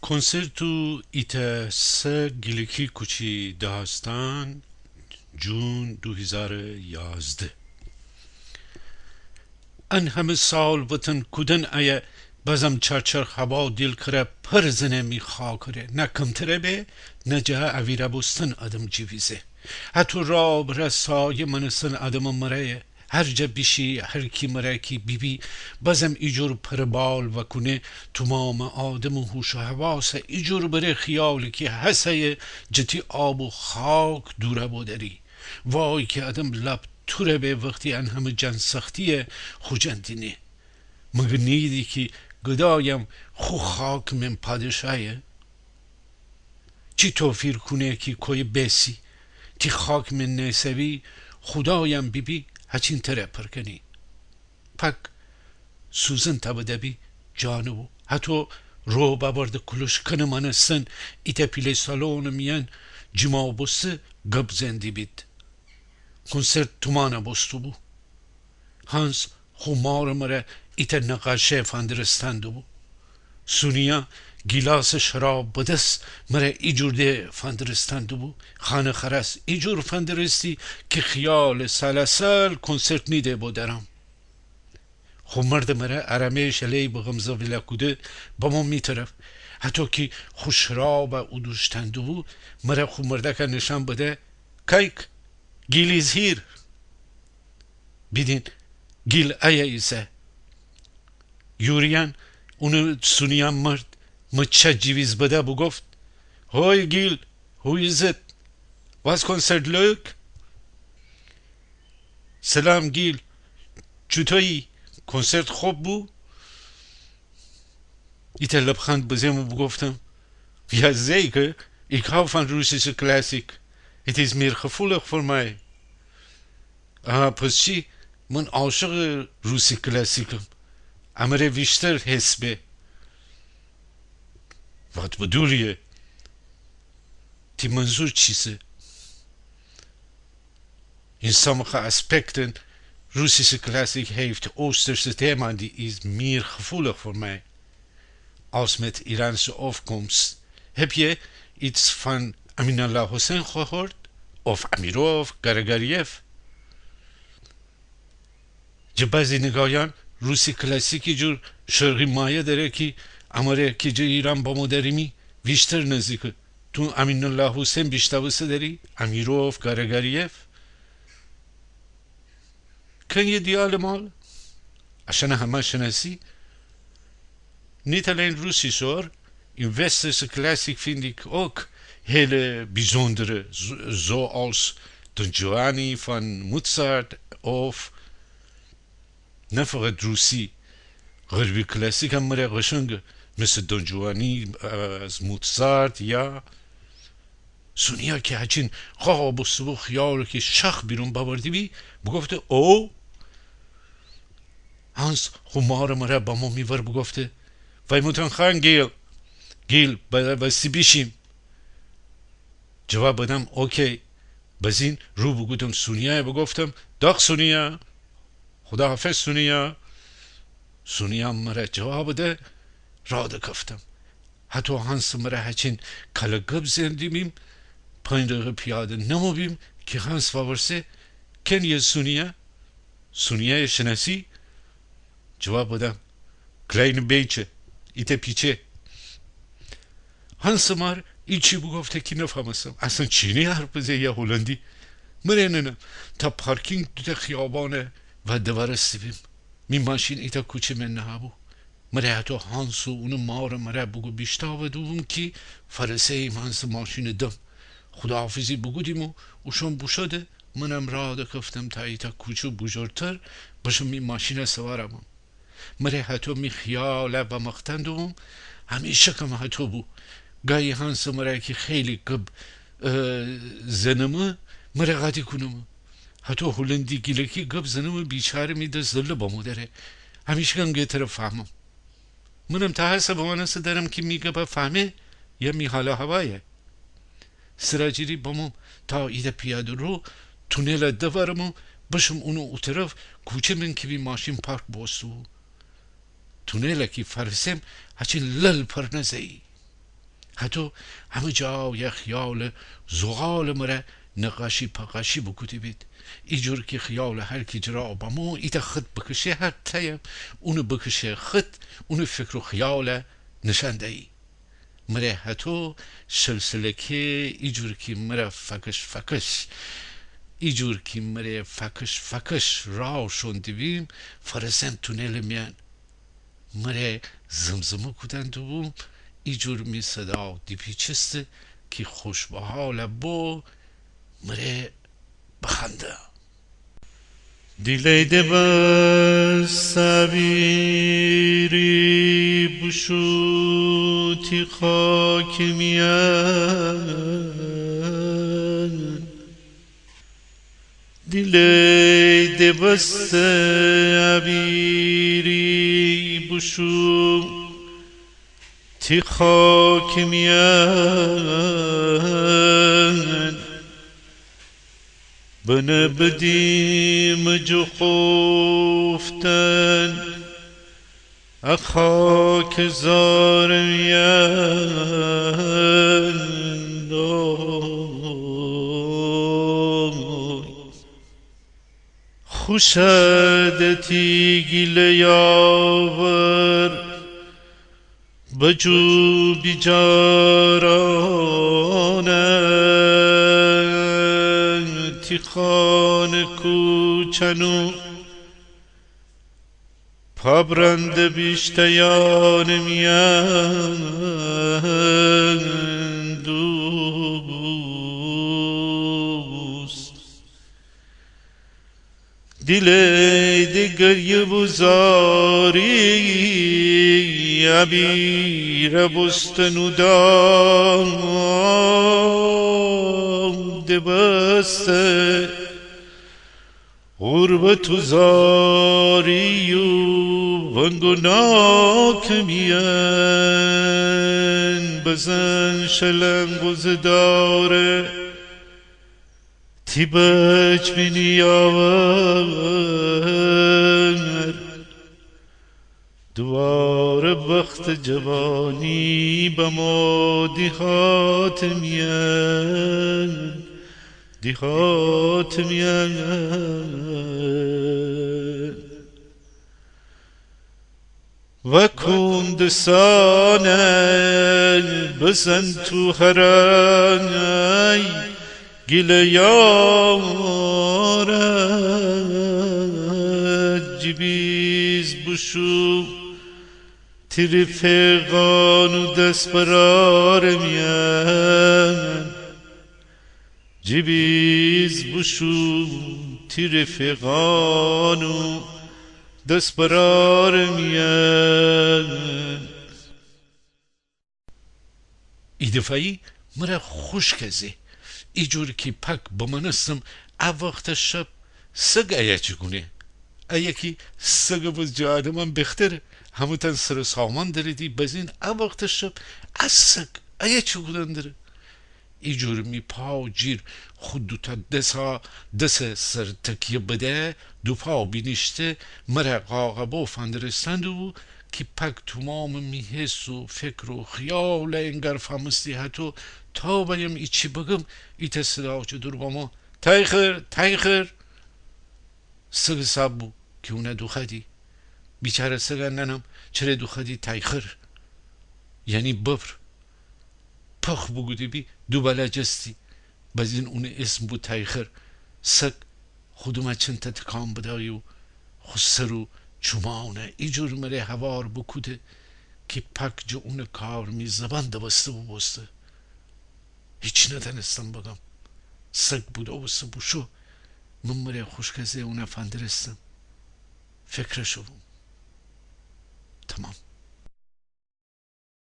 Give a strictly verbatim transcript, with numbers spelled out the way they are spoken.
کنسرتو ایتأ سه گیلکی کوچی داستان، جون دو هیزار و یازده. ان همه سال وطن کودن ایه، بازم چرچر هوا دیل کره پر زنه می خاکٚ ره. نه کمتره به، نه جا اویرَ بوستن آدم جیویزه. هتو رابٚ ره سایه مانستن آدمٚ مره‌یه. هر جا بیشی، هر کی مره کی بیبی، بازم ایجور پر بال وأکونه. تومامٚ آدمٚ هوش و حواسَ ایجور بره خیالی کی هسه جه تی آب و خاک دورَ بودری. وای کی آدم لب توره به وختی ان همه جان سختیَ خو جان دینه. مگه نیدی کی گدایم خو خاکٚ من پادشایه؟ چی توفیر کونه کی کویه بیسی، تی خاکٚ من نیسه‌بی، خودایم بیبی، هچین تره پر کنی. پاک سوزن تبه دبی جانه بو. هتو رو بأورده کولوشکنٚ مانستن ایتأ پیله سالونٚ میأن جیما بوسته گب زندی بید. کنسرت تومانَ بوستو بو. هانس خو مارٚ مره ایتأ نقاشه فندرستن دوبو. سونیا گیلاسٚ شراب به دس مره ایجور ده فندرستن دوبو. خانه خرس ایجور فندرستی کی خیالٚ سالٚ سال کنسرت نیده بودرم. خو مردٚ مره آرامه شله‌یی به غمزه ویلا کوده بمو می طرف. هتو کی خو شرابَ اودوشتن دوبو، مره خو مردکَ نشان بده. کایک، گیل ایز هیر. بیدین، گیل ایه ایسه. یوریان اونٚ سونیا مرد مچه جیویز بده بوگفت: هوی گیل، هو ایز ایت؟ واز کنسرت لوک؟ سلام گیل، چوطویی؟ کنسرت خوب بو؟ ایتأ لبخند بزه‌م و بوگفتم: یا زیکه، ایک هاو فان روسیسه کلاسیک. ایت ایز میر خفولخ فور مای. آها، پس چی؟ من عاشقٚ روسی کلاسیکم. امره ویشتر حس به. وات بدولیه؟ تی منظور چیسه؟ In sommige aspecten, Russische klassiek heeft Oosterse thema's, die is meer gevoelig voor mij. Als met Iraanse afkomst. Heb je iets van Aminallah Hussein gehoord? Of Amirov, Garagariev? جه بعضی نگاهیان روسی کلاسیکی جور شرقی مایه دره کی امره کی جه ایران بمو دریمی ویشتر نزدیکه. تو امین‌الله حسین بیشتاوسه دری؟ امیروف، گاراگاریف؟ Ken je die allemaal? Aşanı hama şinasi? Nitaleyin Rusisor in westerse klassiek vind ik ook hele bijzondere, zo-, zoals Don Giovanni van Mozart of, نه فقط روسی، غربی کلاسیک هم مره قشنگه، مثل Don Giovanni از Mozart یا سونیا کی هچین خواب بوسته بو، خیاله کی شاخ بیرون باوردی بی، بوگفته: او؟ هانس خو مارٚ مره بمو می ور بوگفته: Wij moeten gaan, Giel. گیل، بایدی بیشیم. جواب بدم: اوکی. بزین رو بوگودم سونیایه بوگفتم: Dag Sonia. خداحافظ سونیا. سونیا مره جواب ده، راه دکفتم. هتو هانسٚ مره هچین کله گب زندی بیم، پنج دقه پیاده نمو بیم کی هانس واورسه: Ken je Sonia? سونیایه شناسی؟ جواب بدم: Klein beetje. ایتأ پیچه. هانسٚ مار ایچی بوگفته کی نفهمستم. اصلاً چینی حرف بزه یا هلندی؟ مره ننم. تا پارکینگ دوتأ خیابانٚ وا دوارسته بیم. می ماشین ایتأ کوچه من نهه‌بو. مره هتو هانس و اونٚ مارٚ مره بوگو بیشتاوده بوم کی فارسه‌ییم هانسٚ ماشینٚ دم. خداحافظی بوگودیم و اوشان بوشوده، منم راه دکفتم تا ایتأ کوچه بوجورتر بشم می ماشینه سوارم. مره هتو می خیاله بمختن دوبوم، همیشکم هتو بو. گایی هانسٚ مره کی خیلی گب، اه، زنمه، مره قاطی کونمه. هتو هلندی گیلکی گب زنمه، بیچاره می دس زله بمو دره. همیشکم گه تره فهمم. منم تا هسه بمانسه درم کی می گبه فهمه یا می حال و هوایه. سراجیری بموم تا ایتأ پیاده‌رو تونله دوارم و بشم اونٚ او طرف کوچه من کی می ماشین پارک بوسته بو. تونله کی فارسم هچین لل پر نزه‌یی. هتو همه جا یه خیال زغال مره نقاشی پقاشی بوکوده بید. ایجور کی خیال هر کی جرا بمو ایتا خط بکشه، هتایم اونه بکشه خط، اونه فکر و خیال نشان دهی. مره هتو سلسله‌که ایجور کی مره فکش فکش، ایجور کی مره فکش فکش راه شون دیبیم، فرسن تونل میان. مره زمزمه کودن دوبوم، ایجور می صدا دیپیچسته کی خوش بحال بو، مره بخنده. دیله‌ی دبس ابیری بوشو تی خاک میان. دیله‌ی دبس ابیری بوشو تی خاک میان. بنه بدیم جه خوفتن ا خاک زار میان. خوشه ده تی گیله یاور بجو بیجارانه، تی خانه کوچنو پابرنده بیشته‌یان میان دوست. دیله‌ی ده گریه بو زاری، ابیره بوستن و دام دبسته. غربت و زاری و ونگ و ناک میان، بزن شلنگ و زداره تی بچ بینی یاور. دوباره بخت جوانی بمو دیهات میان، دیهات میان. و کوندسانه بزن تو هرای گیله یاره، جیبیز بوشو تی رفیقان و دس برار میان. جیبیز بوشو تی رفیقان و دس برار میان. ایدفعه‌یی مره خوشکه زه. ایجور کی پک بمانستم، ا وخت شب سگ ایه چی کونه؟ ایه کی سگ بوس جه آدمان بختره، همه‌تان سر و سامان دریدی، بزین ا وخت شب ا سگ ایه چی کودن دره؟ ایجور می پا جیر خو دوتا دسا دس سر تکیه بده، دو پا بینیشته، مره قاقبه و فندرستن دوبو کی پک تومام می حس و فکر و خیال انگار فامستی. هتو تا بیم ایچی بگم، ایتا صدا جه دور بمو: تایخر، تایخر! سگ ساب بو کی اونه دوخوأدی. بیچاره سگه نأنم چره دوخوأدی تایخر، یعنی ببر. پخ بوگوده بی دوبله جستی. بزین اونه اسم بو تایخر. سگ خو دومه چنتأ تکان بدأیی و خو سر و چومانه ایجور مره هوار بوکوده کی پک جه اونه کار می زبان دبسته بوبوسته. هیچی نتأنستم بگم. سگ بودوبوسته بوشو. من مره خوشکه زه اونه فندرستم. فکرشو بوم. تمام.